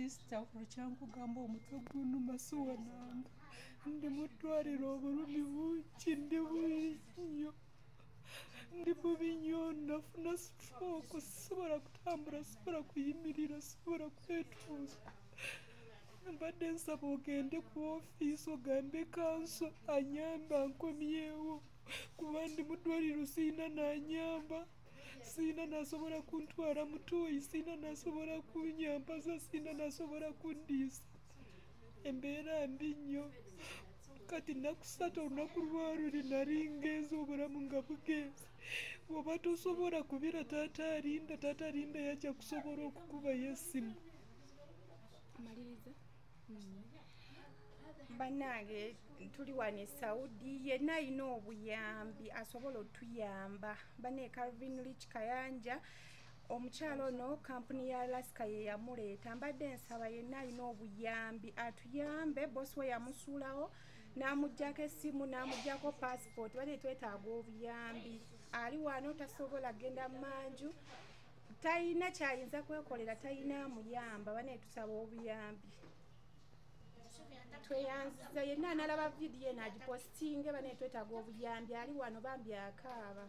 Sister, olukyankugamba omutwe gunuma, siwananga ndi mu ddwaliro, obulumi bungi, ndi bubi nnyo, ndi bubi nnyo. Nafuna stroke, sisobola kutambula, sisobola kuyimirira, sisobola kwetuuza. Mbadde nsaba ogende ku ofiisi ogambe kanso anyambe ankomyewo, kuba ndi mu ddwaliro, siina nanyamba, siina nasobola kuntwala mutoyi, siina nasobola kunyambaza, siina nasobola kundiisa. Embeera mbi nnyo. Kati nakusatu olunaku lwaluli nali ngenze, obulamu nga bugenze. Oba tosobola kubira taata Alinda, taata Alinda yajja kusobola okukubayo essimu. Maliriza. Bannange, tuli wano e Saudi. Yenna alina obuyambi asobola otuyamba, banne Calvin Rich Kayanja, omukyalo ono kampuni ya Alaska ye yamuleeta. Mbadde nsaba yenna alina obuyambi atuyambe. Bosi we yamusuulawo n'amugjako essimu, n'amugjako passport. Badde twetaaga obuyambi. Ali wano tasobola genda manju, talina kyayinza kwekolera, talina amuyamba. Bane, tusaba obuyambi, tweyanziza. Yenna analaba vidiyo eno agipositinge. Bane, twetaaga obuyambi. Ali wano bambi akaaba.